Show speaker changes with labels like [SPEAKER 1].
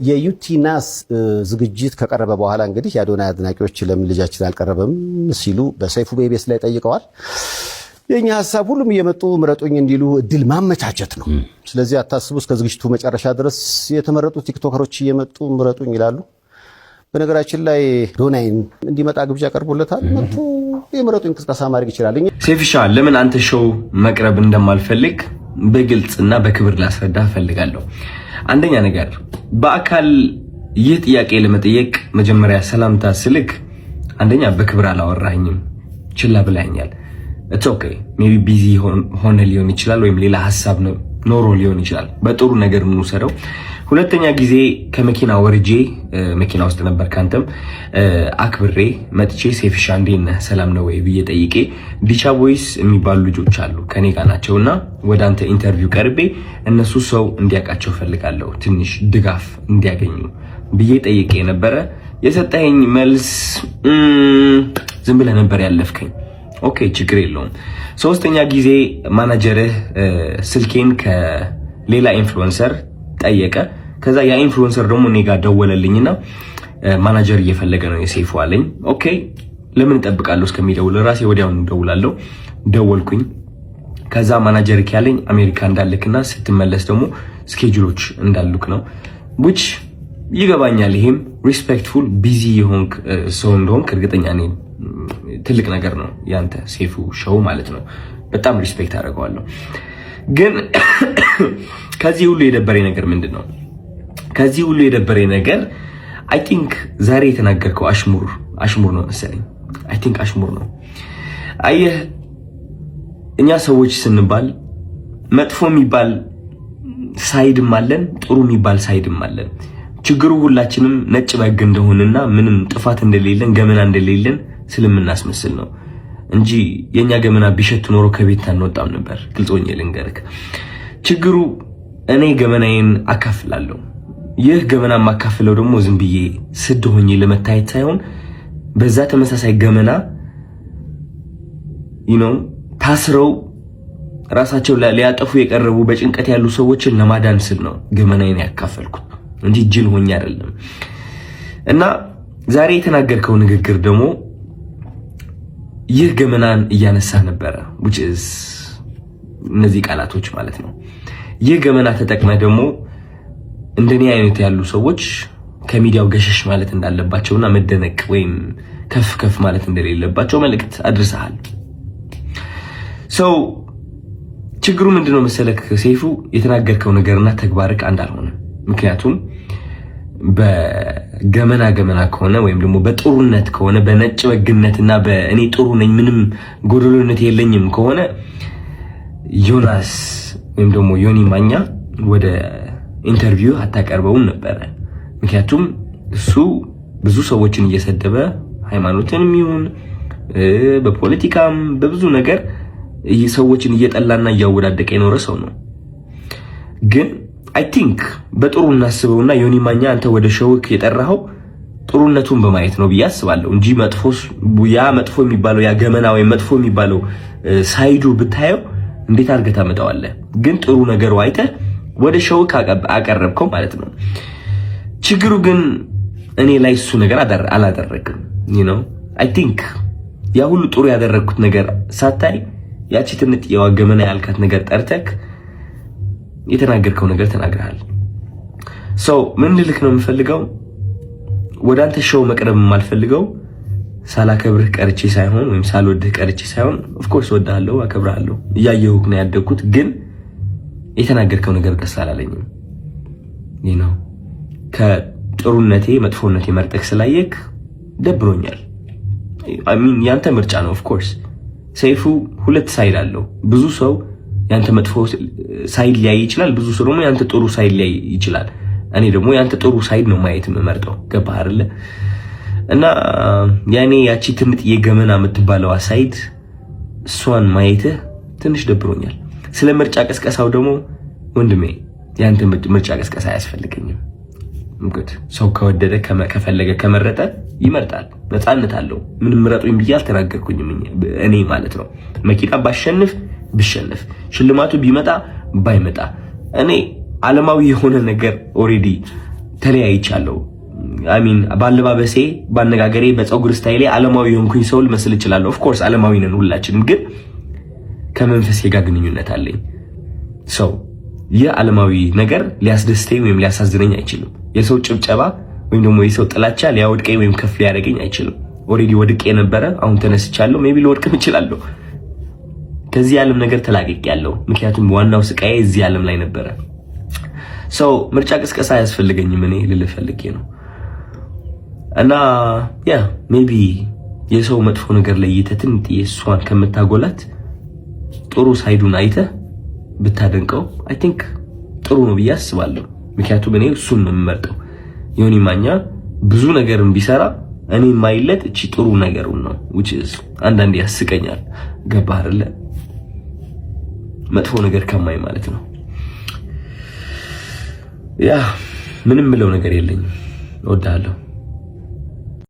[SPEAKER 1] የዩቲናስ ዝግጅት ከቀረበ በኋላ እንግዲህ የአዶናይ አድናቂዎች ለምን ልጃችን አልቀረበም ሲሉ በሰይፉ በኢቢኤስ ላይ ጠይቀዋል። የእኛ ሀሳብ ሁሉም እየመጡ ምረጡኝ እንዲሉ እድል ማመቻቸት ነው። ስለዚህ አታስቡ፣ እስከ ዝግጅቱ መጨረሻ ድረስ የተመረጡ ቲክቶከሮች እየመጡ ምረጡኝ ይላሉ። በነገራችን ላይ አዶናይን እንዲመጣ ግብዣ ቀርቦለታል። መጥቶ የምረጡኝ እንቅስቃሴ ማድረግ ይችላል።
[SPEAKER 2] ሴፍሻ፣ ለምን አንተ show መቅረብ እንደማልፈልግ በግልጽና በክብር ላስረዳ እፈልጋለሁ። አንደኛ ነገር፣ በአካል ይህ ጥያቄ ለመጠየቅ መጀመሪያ ሰላምታ ስልክ አንደኛ በክብር አላወራኝም፣ ችላ ብለኸኛል። It's okay፣ maybe busy ሆነ ሊሆን ይችላል፣ ወይም ሌላ ሀሳብ ኖሮ ሊሆን ይችላል። በጥሩ ነገር እንውሰደው። ሁለተኛ ጊዜ ከመኪና ወርጄ፣ መኪና ውስጥ ነበር፣ ካንተም አክብሬ መጥቼ "ሴፍሻ፣ እንዴት ነህ? ሰላም ነው ወይ?" ብዬ ጠይቄ፣ ዲቻ ቦይስ የሚባሉ ልጆች አሉ፣ ከኔ ጋር ናቸው፣ እና ወደ አንተ interview ቀርቤ እነሱ ሰው እንዲያውቃቸው ፈልጋለሁ፣ ትንሽ ድጋፍ እንዲያገኙ ብዬ ጠይቄ ነበረ። የሰጠኸኝ መልስ ዝም ብለህ ነበር ያለፍከኝ። Okay፣ ችግር የለውም። ሶስተኛ ጊዜ ማናጀርህ ስልኬን ከሌላ influencer ጠየቀ። ከዛ ያ influencer ደግሞ እኔ ጋር ደወለልኝና ማናጀር እየፈለገ ነው የሴፉ አለኝ። Okay፣ ለምን እጠብቃለሁ እስከሚደውል? ራሴ ወዲያውኑ እደውላለሁ። ደወልኩኝ። ከዛ ማናጀር ያለኝ አሜሪካ እንዳልክና ስትመለስ ደግሞ schedule ኦች እንዳሉክ ነው፣ which ይገባኛል። ይሄም respectful፣ busy የሆንክ ሰው እንደሆንክ እርግጠኛ ነኝ። ትልቅ ነገር ነው ያንተ ሴፉ show ማለት ነው። በጣም respect አደርገዋለሁ። ግን ከዚህ ሁሉ የደበረኝ ነገር ምንድን ነው? ከዚህ ሁሉ የደበረኝ ነገር I think ዛሬ የተናገርከው አሽሙር አሽሙር ነው መሰለኝ። I think አሽሙር ነው። አየህ፣ እኛ ሰዎች ስንባል መጥፎ የሚባል side ም አለን፣ ጥሩ የሚባል side ም አለን። ችግሩ ሁላችንም ነጭ በግ እንደሆንና ምንም ጥፋት እንደሌለን፣ ገመና እንደሌለን ስለምናስመስል ነው እንጂ የኛ ገመና ቢሸት ኖሮ ከቤት አንወጣም ነበር። ግልጽ ሆኜ ልንገርክ፣ ችግሩ እኔ ገመናዬን አካፍላለሁ። ይህ ገመና የማካፍለው ደግሞ ዝም ብዬ ስድ ሆኜ ለመታየት ሳይሆን በዛ ተመሳሳይ ገመና ታስረው ራሳቸው ሊያጠፉ የቀረቡ፣ በጭንቀት ያሉ ሰዎችን ለማዳን ስል ነው ገመናዬን ያካፈልኩት እንጂ ጅል ሆኜ አይደለም። እና ዛሬ የተናገርከው ንግግር ደግሞ ይህ ገመናን እያነሳ ነበረ፣ which is እነዚህ ቃላቶች ማለት ነው። ይህ ገመና ተጠቅመህ ደግሞ እንደኔ አይነት ያሉ ሰዎች ከሚዲያው ገሸሽ ማለት እንዳለባቸውና መደነቅ ወይም ከፍ ከፍ ማለት እንደሌለባቸው መልእክት አድርሰሃል። So ችግሩ ምንድነው መሰለክ ሰይፉ፣ የተናገርከው ነገርና ተግባርክ አንድ አልሆነም። ምክንያቱም በገመና ገመና ከሆነ ወይም ደግሞ በጥሩነት ከሆነ፣ በነጭ በግነትና በእኔ ጥሩ ነኝ፣ ምንም ጎደሎነት የለኝም ከሆነ ዮናስ ወይም ደግሞ ዮኒ ማኛ ወደ interview አታቀርበውም ነበረ። ምክንያቱም እሱ ብዙ ሰዎችን እየሰደበ፣ ሃይማኖትንም ይሁን በፖለቲካም በብዙ ነገር ሰዎችን እየጠላና እያወዳደቀ የኖረ ሰው ነው። ግን I think በጥሩ እናስበውና ዮኒ ማኛ አንተ ወደ show ክ የጠራኸው ጥሩነቱን በማየት ነው ብዬ አስባለሁ እንጂ መጥፎ፣ ያ መጥፎ የሚባለው፣ ያ ገመና ወይም መጥፎ የሚባለው side ኡ ብታየው እንዴት አድርገህ ታመጣዋለህ? ግን ጥሩ ነገሩ አይተህ ወደ show ክ አቀረብከው ማለት ነው። ችግሩ ግን እኔ ላይ እሱ ነገር አላደረግም። I think ያ ሁሉ ጥሩ ያደረግኩት ነገር ሳታይ ያቺ ትንጥዬዋ ገመና ያልካት ነገር ጠርተክ የተናገርከው ነገር ተናግረሃል። So ምን ልልክ ነው የምፈልገው፣ ወደ አንተ show መቅረብ የማልፈልገው ሳላከብርህ ቀርቼ ሳይሆን ወይም ሳልወድህ ቀርቼ ሳይሆን፣ of course እወድሃለሁ፣ አከብርሃለሁ፣ እያየሁህ ነው ያደግኩት። ግን የተናገርከው ነገር ደስ አላለኝም። ከጥሩነቴ መጥፎነቴ መርጠህ ስላየክ ደብሮኛል። I mean፣ ያንተ ምርጫ ነው። Of course ሰይፉ ሁለት side አለው። ብዙ ሰው ያንተ መጥፎ side ሊያይ ይችላል። ብዙ ሰው ደግሞ ያንተ ጥሩ side ሊያይ ይችላል። እኔ ደግሞ ያንተ ጥሩ side ነው ማየት የምመርጠው። ገባህ አይደለ? እና ያኔ ያቺ ትንጥዬ ገመና የምትባለዋ side እሷን ማየትህ ትንሽ ደብሮኛል። ስለ ምርጫ ቅስቀሳው ደግሞ ወንድሜ፣ ያንተ ምርጫ ቅስቀሳ አያስፈልገኝም። ሰው ከወደደ፣ ከፈለገ፣ ከመረጠ ይመርጣል። ነፃነት አለው። ምንም ምረጡኝ ብዬ አልተናገርኩኝም እኔ ማለት ነው። መኪና ባሸንፍ ብሸንፍ፣ ሽልማቱ ቢመጣ ባይመጣ፣ እኔ ዓለማዊ የሆነ ነገር already ተለያይቻለሁ። I mean በአለባበሴ፣ በአነጋገሬ፣ በፀጉር style ኤ ዓለማዊ የሆንኩኝ ሰው ልመስል እችላለሁ። Of course ዓለማዊ ነን ሁላችንም፣ ግን ከመንፈሴ ጋር ግንኙነት አለኝ። So ይህ ዓለማዊ ነገር ሊያስደስተኝ ወይም ሊያሳዝነኝ አይችልም። የሰው ጭብጨባ ወይም ደግሞ የሰው ጥላቻ ሊያወድቀኝ ወይም ከፍ ሊያደርገኝ አይችልም። Already ወድቄ የነበረ አሁን ተነስቻለሁ። Maybe ልወድቅም እችላለሁ። ከዚህ ዓለም ነገር ተላቅቄያለሁ። ምክንያቱም ዋናው ስቃዬ እዚህ ዓለም ላይ ነበረ። So ምርጫ ቅስቀሳ አያስፈልገኝም እኔ ልልህ ፈልጌ ነው። እና yeah, maybe የሰው መጥፎ ነገር ለይተህ ትንጥዬ እሷን ከምታጎላት ጥሩ side ኡን አይተህ ብታደንቀው I think ጥሩ ነው ብዬ አስባለሁ። ምክንያቱም እኔ እሱን ነው የምመርጠው። ዮኒ ማኛ ብዙ ነገርን ቢሰራ እኔ የማይለት እቺ ጥሩ ነገሩን ነው፣ which is አንዳንዴ ያስቀኛል። ገባህ አይደለ? መጥፎ ነገር ከማይ ማለት ነው። Yeah, ምንም ምለው ነገር የለኝም። እወድሃለሁ።